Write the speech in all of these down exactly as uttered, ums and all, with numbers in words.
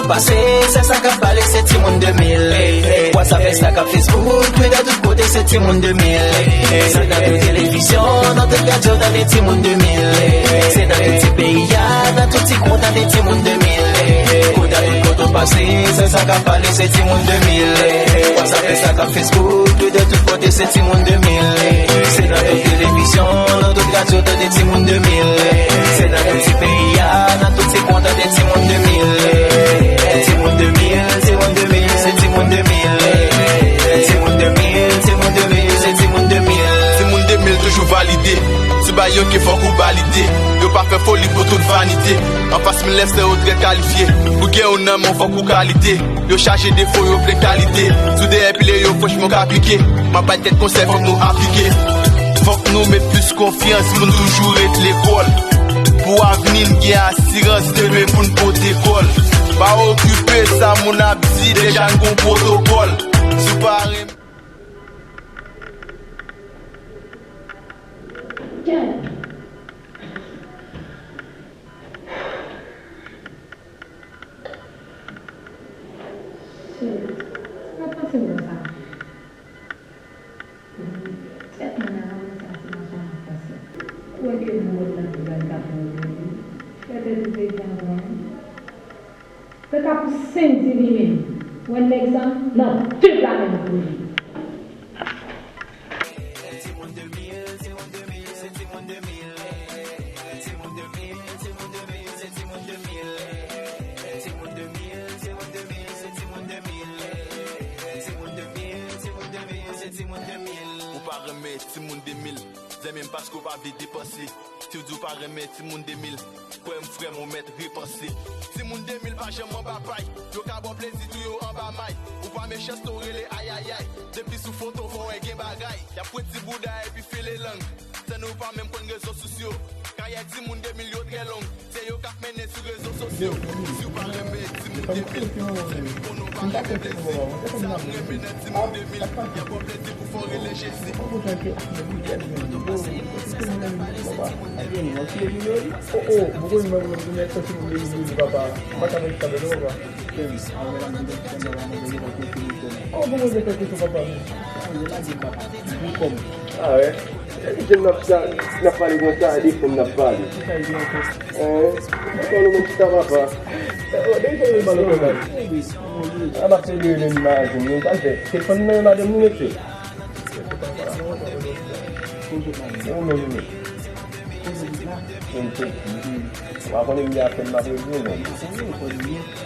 Pase, se sa k ap pale, se timoun de mil. WhatsApp, Instagram, Facebook, Twitter, tout kote, se timoun de mil. Se nan tout televizyon, nan tout radyo, tande timoun de mil. Se nan tout ti peyi a, nan tout ti kwen, tande timoun de mil. Kote a tout kote w pase, se sa k ap pale, se timoun de mil. WhatsApp, Instagram, Facebook, Twitter, tout kote, se timoun de mil. Se nan tout televizyon, nan tout radyo, tande timoun de mil. Se nan tout ti peyi a, nan tout ti kwen, tande timoun de mil. Timoun de mil, timoun de mil, se timoun de mil. Timoun de mil, timoun de mil, se timoun de mil. Timoun de mil toujou valide. Si w bay yon ke fòk ou valide. Yo pa fè foli pou tout vanite. Anfas milè se yo trè kalifye. Pou gen yon nan men w fòk ou kalite. Yo chaje defo, yo plen kalite. Si w dèyè pile yo, franchman w ka pike. M ap bay kèk konsèy fòk nou aplike. Fòk nou met plis konfyans pou n toujou ret lekòl. Pou avni n gen asirans demen pou n pote kò l. Pa okipe sa moun ap di, deja n gon pwotokòl. Si w pa renmen. Shit. Sa k ap pase m konsa? Tèt mwen nan moman sa se machin ap pase. Ou wè ke mòd la ki pral tape w tou wi. Fè tèt ou pete avan wi. Se ka pou senk di li menm. Ou wè nèg sa nan de plamen pou li. Ou pa renmen timoun de mil. Zanmi m, paske w pa vle depanse. Si w di w pa renmen timoun de mil, kwè m frè m, ou mèt repanse. Timoun de mil pa janm anba pay. Yo ka ba w plezi tou yo anba may. Ou pa mechanste, w rele ayayay. Depi sou foto fò w wè gen bagay. Y ap pran ti bouda epi file lang. San nou pa menm konn rezo sosyo. Kayè timoun de mil yo trè long. Se yo k ap mennen sou rezo sosyo. Si w pa renmen timoun de mil, fè m konnen w pa renmen plezi. Sa m renmen nan timoun de mil, y ap ba w plezi pou fò w rele Jezi. Ah ouais. Epi jan n ap sa, n ap pale konsa, de fanm n ap pale. Hein? Ou pale menm chita papa. Oh, de jan yo pale konsa. A m ap fè de menm imaj, nou pa fè. Telefòn nan madanm nou mete. Ou menm nou. Ou konnen m gen apèn m ap revyen, non?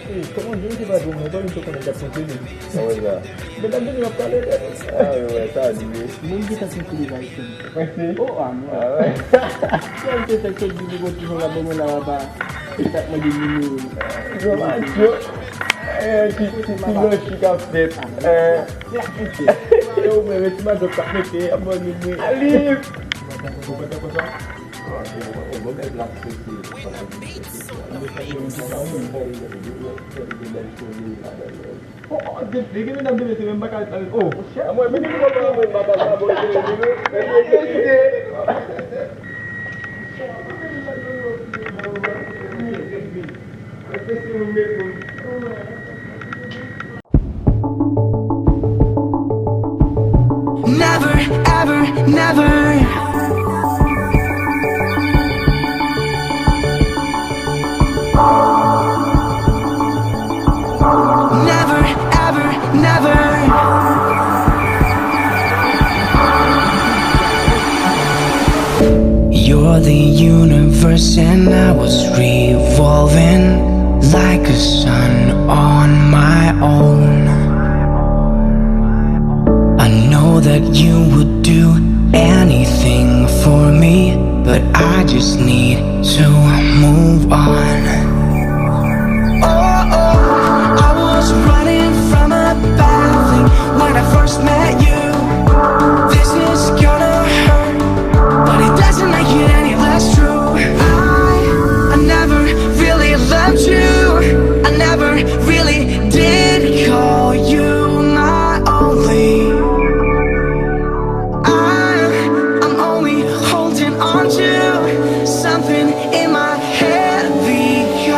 Ey, kòman, depi se pa di w, mwen pa menm te konnen k ap fonksyone. Sa wè sa. Medam de nou ap pale, tande. Ah, wi, wè, sa di wi. Mwen gentan konfime bagay sou li. Panse? Oh, ah, non. Ah, wè. Kòm se fèk sot di li gon ti jòl la ban mwen la, w ap a, li t ap mande nimewo l. Yo, Matyo. Eh, ti, ti, ti blanchi k ap fèt. Eh. Yo, mwen, meti madòk k ap mete, ap mande mwen. Alif! Oh, oh, de, de gen medam de mete menm baka, oh. Mwen, mwen, mwen, mwen, mwen, mwen, mwen, mwen, mwen, mwen, mwen, mwen, mwen, Never, ever, never. Never, ever, never. You're the universe and I was revolving like a sun on my own. I know that you would do anything for me, but I just need to move on. Oh, oh, I was running from a bad thing when I first met you. This is gonna hurt, but it doesn't make it any less true. I, I never really loved you. I never really did call you my only. I, I'm only holding on to something in my head because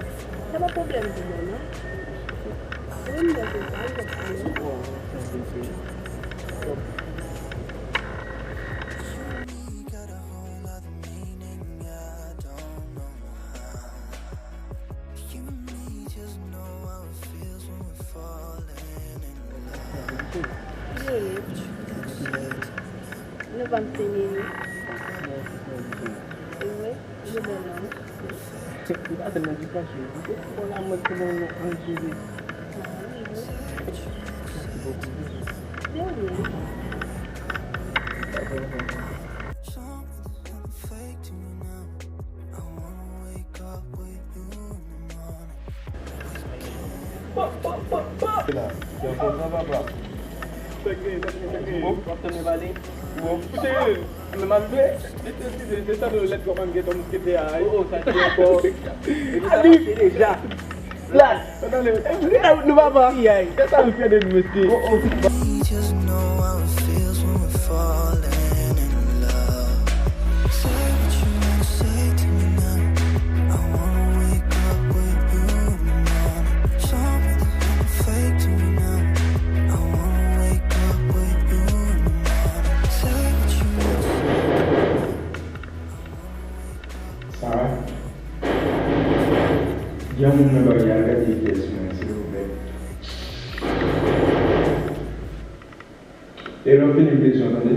Sa pa pwoblèm pou mwen, non. Mwen, mwen, se sa, mwen, se sa, non. Désolé. Nou pa m fini, non. E vre? Li bèl non. Li pa tèlman di fache. Li te fò la mòd kòman nou anjere. Mèsi bokou. De rien. Plas. Nou pa pa. Kiyay. Kè sa nou fè de nou, mesye? Oh, oh. Sa va? Gen yon moun nan bagay a, gade pièce mwen, silvouplè. E lè w vini, m bezwen w, tande?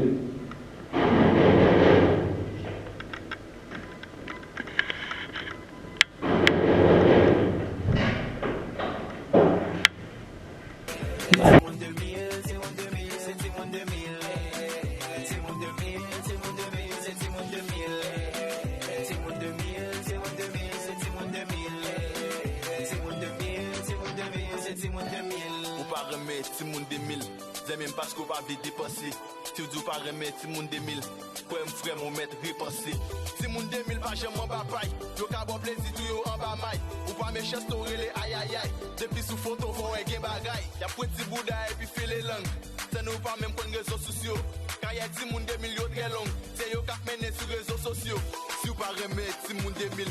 Ou pa renmen timoun de mil, zanmi m, paske w pa vle depanse. Si w di w pa renmen timoun de mil, kwè m, frè m, ou mèt repanse. Timoun de mil pa janm anba pay. Yo ka ba w plezi tou, yo anba may. Ou pa mechanste, w rele ayayay. Depi sou foto, fò w wè gen bagay. Y ap pran ti bouda epi file lang. Sèn ou pa menm konn rezo sosyo. Karyè timoun de mil yo trè long. Se yo k ap mennen sou rezo sosyo. Si w pa renmen timoun de mil,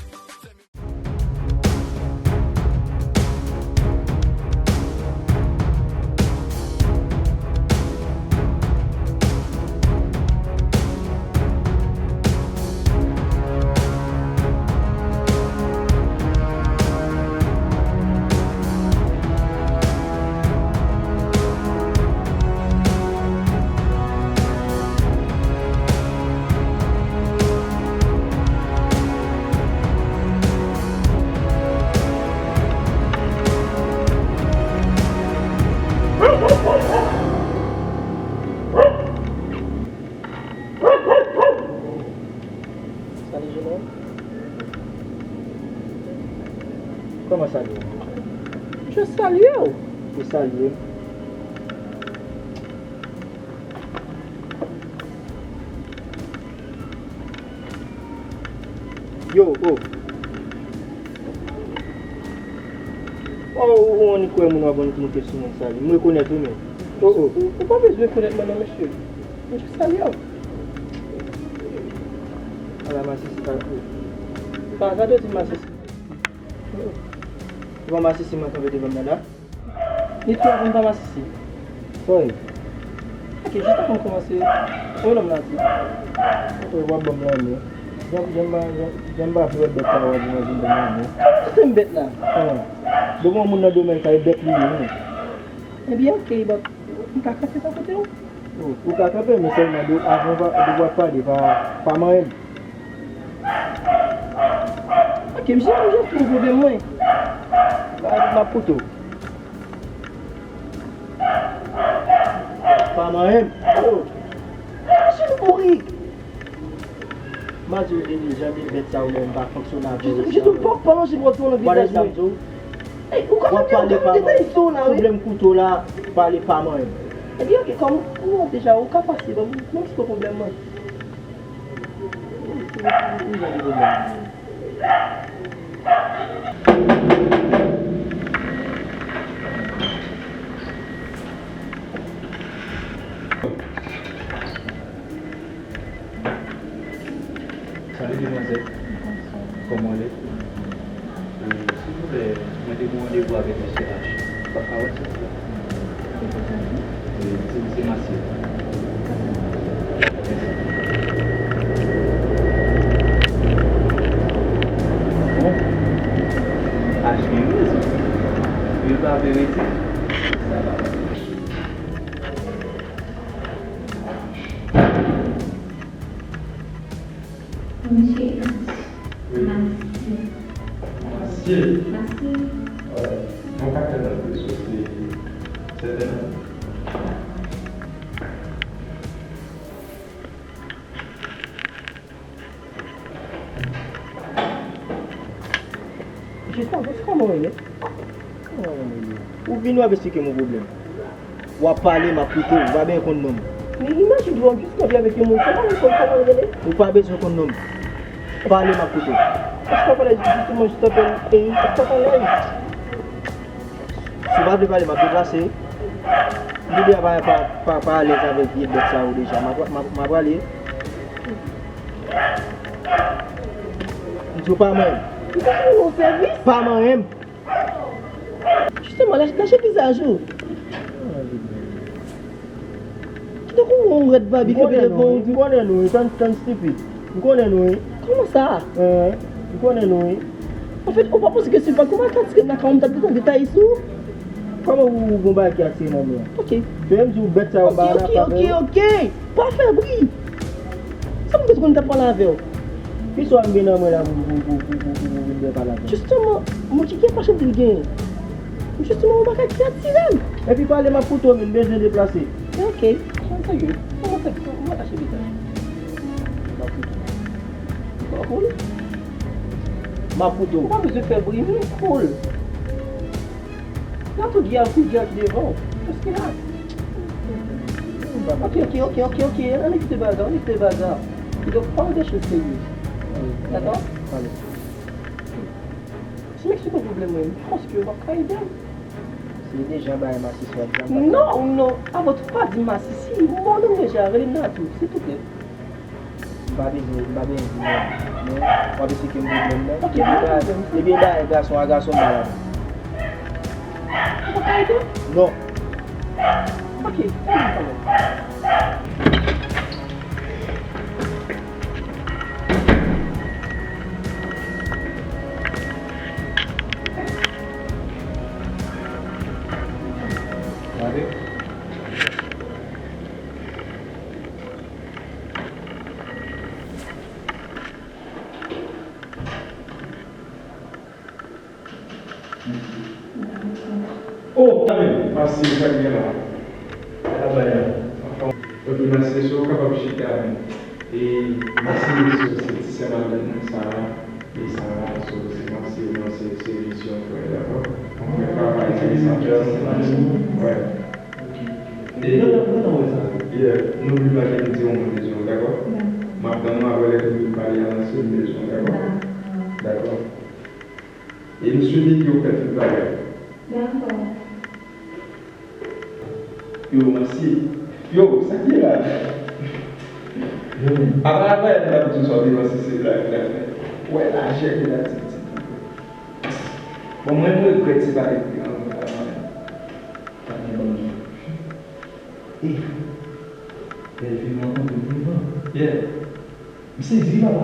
Salut, jeune homme. Kòman salye w? Je salye w. Ou salye m. Yo, oh. Oh, ou, ou annik wè moun w ap annik moute sou moun salye. M rekonèt ou menm. Oh, oh. Ou, ou pa bezwen rekonèt mwen non, mesye. M jis salye w. Ala masisi pa tou. Pa gade w di masisi. Oh, oh. Ou pa masisi mwen kanpe devan m nan la? Li tou ap vin pa masisi. Sa w ye? Ok, jis avan m kòmanse, ou wè lòm la di. Ou wè w ap ban m lanmou. Jan, jan m pa, jan, jan m pa vle wè bèt sa w ap di mwen vin ban m lanmou. Kòman se m bèt la? An. Devan yon moun nan domèn sa, e bèt li ye, wi. Ebyen, oke, but m ka kanpe bò kote w? Ou, ou ka kanpe, men sèlman de, avan w pa, de w ap pale, pa, pa manyen m. Oke, m jis, m jis fè pwoblèm mwen. M ap koute w. Pa manyen m. Oh. Mache m kouri. M a di w deja, jan de bèt sa yo menm pa fonksyone avè w. Jezi, jezi, pa, pa manje m retounen nan vizaj mwen. Ey, ou ka fè m detay sou la, wi. Pwoblèm kouto la, pale pa manyen m. Ebyen, oke, kòm ou wè deja, ou ka pase, ban m, ban m eksplike pwoblèm mwen. Salut demoiselle. Kòman w ye? Euh, silvouplè, mwen te gen yon randevou avèk mesye H. Ou pa ka wè l, silvouplè? Wi, se misye Masye. Bon, H gen rezon. Wi, pa vle rete. Sa va. Mesye H. Wi. Masye. Masye. Masye. Wi. Mwen pa tèlman vle sòse, sètènman. Jis, jis kòman w ye? Kòman w ye? Ou vini w ap eksplike m yon pwoblèm. W ap pale, m ap koute w. Ou pa bezwen konn non m. Men imajine w jis kanpe avèk yon moun, se pa menm kòman l rele? Ou pa bezwen konn non m. Pale, m ap koute w. Èske w pa alèz jisteman, jis apèn, e, èske w pa alèz? Si w pa vle pale, m ap deplase. M te deja pa, pa, pa, pa alèz avèk vye bèt sa yo deja. M ap, m ap, m ap prale. M di w pa manyen m. Ou pa fè nou sèvis? Pa manyen m. Jisteman, lache, lache vizaj ou. Ki tankou yon rèd babi kanpe devan w. M konnen nou, wi, tann, tann stipid. M konnen nou, wi. Kòman sa? Hein, m konnen nou, wi. Anfèt, ou pa panse ke si w pa t konn atire m nan kay ou, m t ap gentan detay sou ou? Kòman ou, ou gon bagay ki atire nan men an? Oke. Fè m di w bèt sa yo m pa la pa vè yo. Oke, oke, oke. Pa fè bri. Sa m bezwen konn ta pale avè w. Kisa w ap gen nan men la pou, pou, pou vin byen pale avè m? Jisteman, moun ki gen pachan pou l genyen. Jisteman, yon bagay ki atire m. Epi pale, m ap koute w, men m bezwen deplase. Oke, an serye. Kòman sa, kòman sa, cheri sa? M ap koute w. Ou pa cool? M ap koute w. Ou pa bezwen fè bri, m cool. Nan tout gè, tout gè ki devan w. Just relax. Ok, ok, ok, ok, ok. Ann evite baga, ann evite baga. E donk, pale de choz serye. Dakò? Pale. Si m eksplike w pwoblèm mwen, m panse ke w p ap ka ede m. Se deja bagay masisi w ap di a m pa ka. Non, non. Avan tou, pa di m masisi. M ba w non m deja. Rele m Natou, silvouplè. M pa bezwen, m pa bezwen di non. Men, w ap esplike m pwoblèm nan. Ok, pa gen pwoblèm. Ebyen, dayè, gason a gason, m pa la. Ou pa ka ede m? Non. Ok, sa gen pwoblèm. Gade. Oh, tanmen, pase sa k gen la. Ala bay la. Anfòm. Ok, mèsi, si w kapab chita, men. E mèsi, mesye, se ti sè madanm sa a. E sa a, so, se mèsi, mèsi, se vizyon, frè, dakò? Mwen travay, se sa, mèsi, mèsi. Wè. E, yeah, nou vin pale m di yon moun bezwen w, dakò? M ap tann ou apre lè nou vin pale a, mwen si m bezwen w, dakò? Dakò. E m swiv videyo w fè tout bagay. Dakò. Yo, mèsi. Yo, sa k ye la? Apa, apa, m ap di w sa, mèsi, se blag, blag. Wè, lajè ke l ap di, di. Bon, mwen, m regrèt se pa depi an, an, an. Pa gen bandi. E, bèl fi m rankontre m devan. Yeah. M sezi, papa.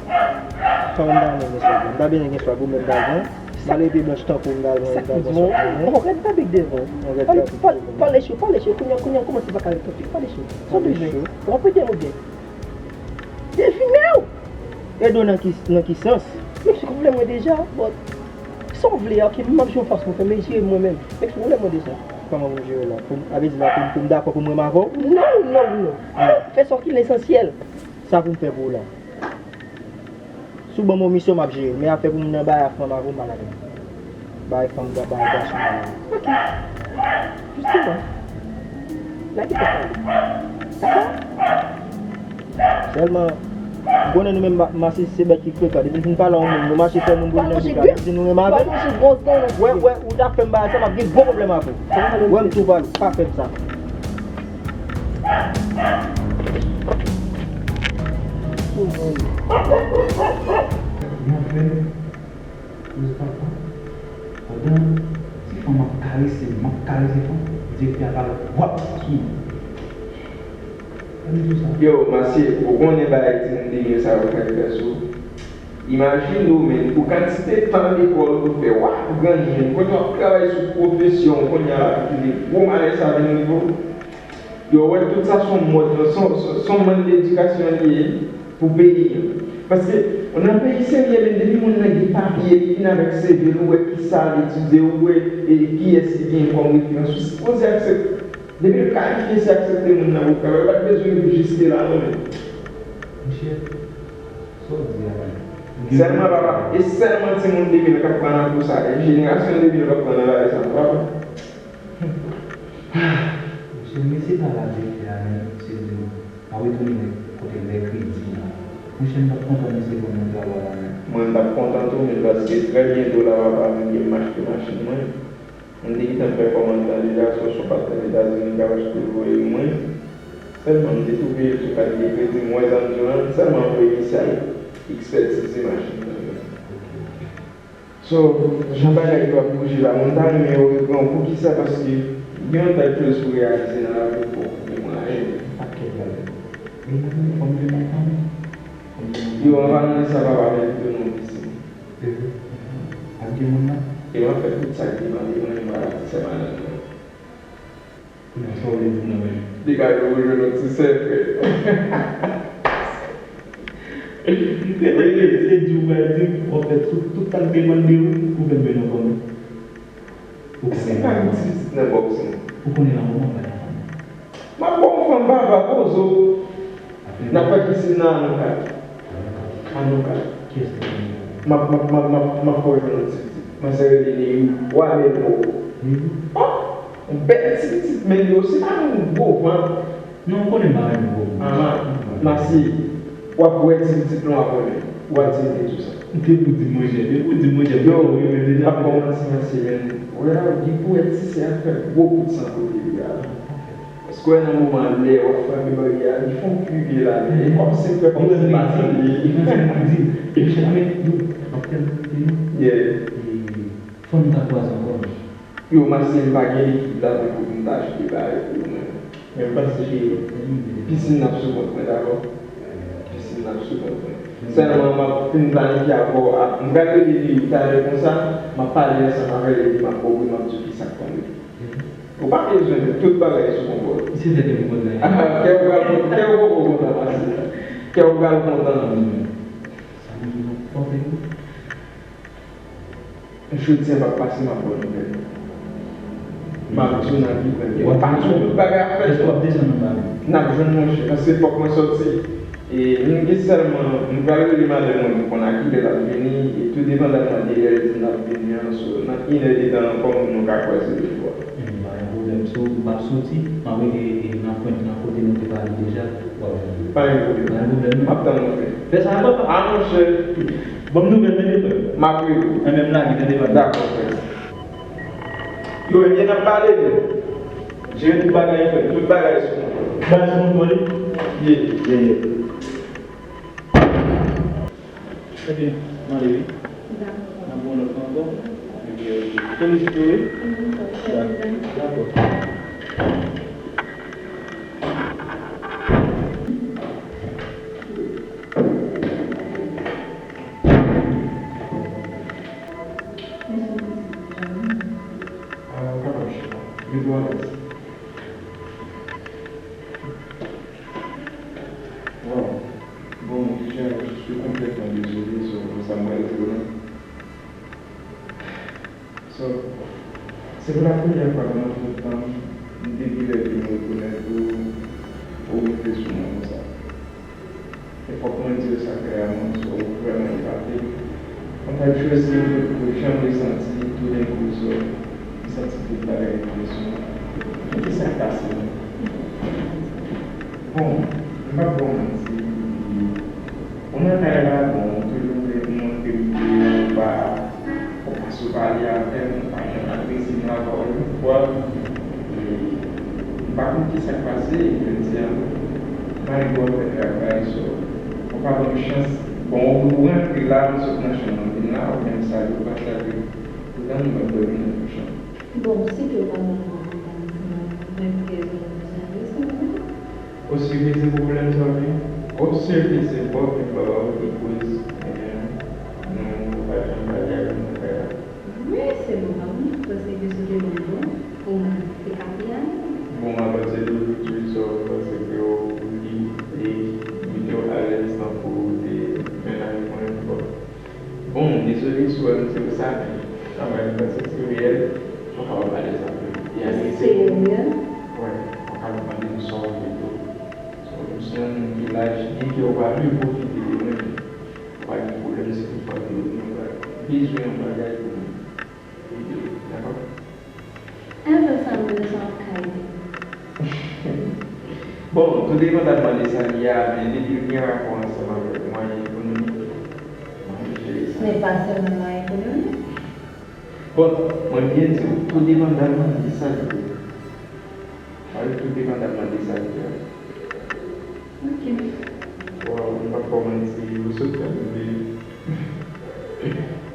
Kòman m ta renmen gen swag la? M ta bezwen gen swag ou menm ta gen. M ale pi blanch tankou m ta renmen, m ta pran swag mwen. Oh, rèd tabik devan. Yon rèd Pale, tabik pale, devan. Pale cho, pale cho. Kounye a, kounye a, kòmanse pa ka ret tanpil. Pale cho. Sa w Pale bezwen? cho. W ap ede mwen byen. Devine w! Ede w nan ki, nan ki sans? Menm si w vle mwen deja, but sa w vle a, ok, m ap jwe yon fason pou fè, men jere mwen menm. Menm si w vle mwen deja. Kòman pou m jere la? Pou m, a vle di la, pou m, pou m dakò pou m renmen avè w? Non, non, non. Ah. Fè sa w ki lesansyèl. Sa pou m fè pou ou la? Si w ban m yon misyon, m ap jere l. Men afè pou m nan bagay a fanm avè w, m pa ka fè l. Bagay fanm, bagay gason, m pa ka fè l. Ok. Jisteman. Nèg ki pèp la. Dakò? Sèlman, m konnen nou menm ma- masi se bèt ki frekan. Depi n fin pale a yon moun, nou mache fè moun boule nan bouda. Li di nou renmen avè l. Wè, wè, ou ta fè m bagay sa, m ap gen gwo pwoblèm avè w. Wè m tou pale, pa fè m sa. Yon frè, Koze papa, pandan ti fanm ap karese m, m ap karese fanm, direktè a pale wap sou mwen. Gade sou sa. Yo, Masye, ou konnen bagay timoun demè sa yo fè fè sou. Imajine w, men, pou kantite tan lekòl ou fè, w ap grann moun, kounye a w ap travay sou pwofesyon w, kounye a la, pou kite gwo malè sa vin rive w. Yo, wè, tout sa se yon mòd, se yon, se yon, se yon mank edikasyon li ye pou peyi an. Paske, nan peyi serye, men depi moun nan gen papye, li vin avèk C V l, ou wè kisa l etidye, ou wè, e, kiyès li gen kòm referans, ou sipoze aksepte. Depi l kalifye, se aksepte moun nan pou travay. Ou pa t bezwen rive jiske la, non, men. Monchè, sa w di a, men. Sèlman, papa, e sèlman timoun de mil k ap pran nan kou sa, e jenerasyon de mil k ap pran nan bagay sa, papa. Monchè, mesye pa la direktè a, men, se di, m ap retounen kote mèkredi la. Monchè, m t ap kontan misye ban mwen travay la, men. Mwen, m t ap kontan tou, men, paske trè byento la, papa, mwen gen m achte machin mwen. Mwen te gentan fè kòmand lan deja, so, si w pa t nan Etazini, m t ap achte l voye mwen. Sèlman, m te twouve sou kat de kredi, m wè sa m di w lan, sèlman m wè inisyal, ekspètize machin nan. So, jan bagay yo ap bouje la, mwen ta renmen yo repran w. Poukisa? Paske gen yon tèl choz pou reyalize nan lavi w, fòk ou gen mwayen. Pakèt bagay. Men, fò m te nan fanmi. Yo, anvan nan sa, papa, men m te nan yon pisin. Ap gen moun nan? E m ap fè tout sa k demande mwen, m pral ap ti sè madanm mwen. Kounye a, sa w vle di m nan, men? Li ka jwenn yon ti sè, frè. M te wè se di w pral di m, w ap fè tout, tout sa l te mande w, ou fè m jwenn yon fanmi. Ou konnen se pa yon ti pitit nan bòks, non. Ou konnen nan moman pa gen fanmi. M ap ba w fanm, papa, poze w. N ap fè pisin nan Anouka. Anouka. M ap, m ap, m ap, m ap, m ap fè w jwenn yon ti pitit. Mwen se rele Neyou. Wa bèl po. Neyou? Oh! Yon bèl ti pitit, men yo, se pa yon gwo vant. Non, m konnen m pa renmen gwo vant. Ama, masi, w ap wè ti pitit lan w ap renmen. Ou ap di m te di w sa. M te pou di monchè, te pou di monchè, yo, m ap ba w manti, masi, men. Wè la, ou gen pou wè ti sè a fè gwo kout san kote li a la. Paske w wè nan moman lè w ap frape baryè a, li fè yon kwi pye la, men e kòmsi m fè kòmsi m pa tande. Monchè, men, yo, m ap tèlman tande, non. Yeah. E, fò nou ta kwaze ankò, non. Yo, masi, m pa gen lekip la tankou pou m ta achte bagay pou yo, men. Men m panse ke pisin nan ap sou kont mwen, dakò? Pisin nan ap sou kont mwen. Sèlman, m ap fin planifye avè w. M pral rele li talè konsa, m ap pale ansanm avè l, epi m ap ba w wi, m ap di w kisa k tonbe. Ou pa bezwen, tout bagay sou kontwòl. Misye fè kè m kontan. Ah, kè w pral kontan, kè w poko kontan, masi. Kè w pral kontan. Sa vin fò, frè. Jodi a m ap pase, m ap ba w nouvèl. M ap di w nan pi brèf. W ap desann? Tout bagay ap fèt. Èske w ap desann anba menm? N ap jwenn, monchè, paske fòk mwen sòti. E m gen sèlman, m pral rele madanm mwen pou konn a kilè l ap vini, e tou depandaman de lè l di l ap vini an, so, nan inèdtan ankò, nou ka kwaze de fwa. Ebyen, pa gen pwoblèm. So, m ap soti, m ap rete, e, nan pwent, nan kote nou te pale deja, w ap jwenn li. Pa gen pwoblèm. Pa gen pwoblèm, non. M ap tann ou, frè. Fè sa, papa. A, monchè. Ban m nouvèl, tande, frè. M ap rele w. Enben, m lage, tande, papa. Dakò, frè. Yo, ebyen, n ap pale, men. Jere tout bagay, frè. Tout bagay sou kontwòl. Bagay sou kontwòl, wi. Ye. Ye, ye. Ebyen, m ale wi. Dakò. N ap wè yon lòt fwa ankò. Ebyen, ok. Felisite w, wi. Dakò. Ah, ou kapab chita. Mete w alèz. Wow. Bon, deja, je suis complètement désolé sur sa m pral di w lan. So, se pou la premyè fwa nan tout tan m, depi lè ke m rekonèt ou, ou rive sou mwen konsa. Fòk mwen di w sa klèman, so, ou vrèman epate. Mwen pa t chwazi m, ou janm resanti, toudenkou, so, m santi tout bagay vin sou mwen. Men ki sa k pase menm? Bon, m p ap ba w manti, ou nan kay la, bon, ou toujou vle montre m ke ou pa Ou pase w pale avè m, ou pa janm adrese m lapawòl yon fwa. E m pa konn ki sa k pase jodi a non. Malgre w ap fè travay, so, ou pa ban m chans. Bon, ou rantre la, m sot nan chanm nan vin la, ou menm salye, ou pa salye. Poutan nou p ap dòmi nan menm chanm. Bon, si ke w pa ban m chans, mwen, mwen, mwen, Obsève se pwoblèm sa w gen? Obsève se pwoblèm pa w ki koz, ebyen, nou pa janm pale ak nou kay la. Wi, se nòmal, paske se te bon, bon, pou mwen, se ka pi ale. Bon, apati de jodi, sa w panse ke w li, li mete w alèz tankou w te menaj mwen yon fwa? Bon, dezole si w wè m di w sa, men kanmenm, paske se reyèl, nou kapab pale sa vre. E ale se reyèl? Wè, ou kapab mande m sa w vle tou. So, m se yon moun ki laj, byenke ou pa vle pwofite de mwen, men ou pa gen pwoblèm si toutfwa ke ou gen yon ba-, bezwen yon bagay pou mwen. Dakò? Ever sa m bezwen w ap ka ede m. Bon, tou depandaman de sa l ye a, men depi l gen rapò ansanm avèk mwayen ekonomik, mwen jere sa. Men pa sèlman mwayen ekonomik. Bon, mwen byen di w, tou depandaman de sa l ye. Mwen tou depandaman de sa l ye. Ok. Waw, m p ap ba w manti, ou sot fè m ri.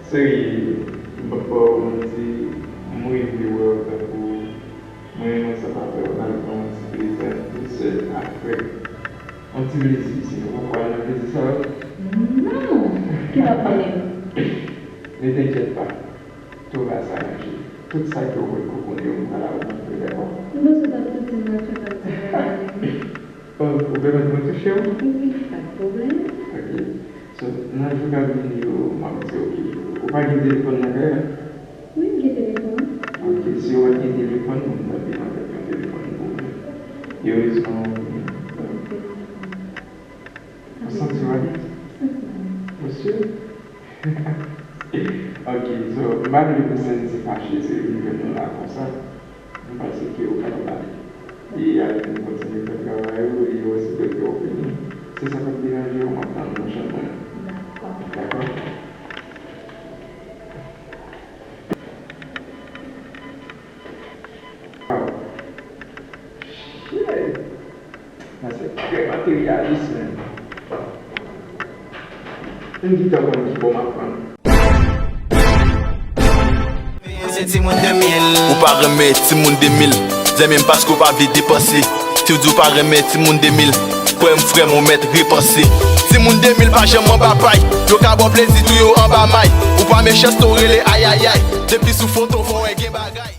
Serye, m p ap ba w manti, m rive wè w tankou mwen renmen sa pa fè w al pran yon ti plezi ak dousè ak frè. Yon ti plezi, si nou poko al nan plezi sa yo. Non! Ki w ap mande m? Ne t'inquiète pas. Tout va s'arranger. Tout sa ke w wè ke w konnen yo, m pral al montre w, dakò? M panse w t ap touche m nan fè m ap di bagay. Oh, ou pèmèt mwen touche w? Wi, pa t pwoblèm. Ok. So, nan jou k ap vini yo, m ap di, ok. Ou pa gen telefòn nan kay la? Wi, m gen telefòn. Ok, si w pa t gen telefòn, m t ap vin avèk yon telefòn pou ou. Erezman, w vini. Ok. Ou santi w alèz? Santi m alèz. Ou si? Ok, so, m pa vle pou Sandy fache si li jwenn nou la konsa. M panse ke ou kapab ale. E ale nou kontinye fè travay ou, e osito ke ou fini, si sa pa t deranje w, m ap tann ou nan chanm mwen. Dakò. Dakò? Waw. Shit. Sa se trè materyalis, menm. M gentan konn ki bò m ap pran. Se timoun de mil. Ou pa renmen timoun de mil. Zanmi m, paske w pa vle depanse. Si w di w pa renmen timoun de mil, kwè m, frè m, ou mèt repanse. Timoun de mil pa janm anba pay. Yo ka ba w plezi tou yo anba may. Ou pa mechanste, w rele ayayay. Depi sou foto, fò wè gen bagay.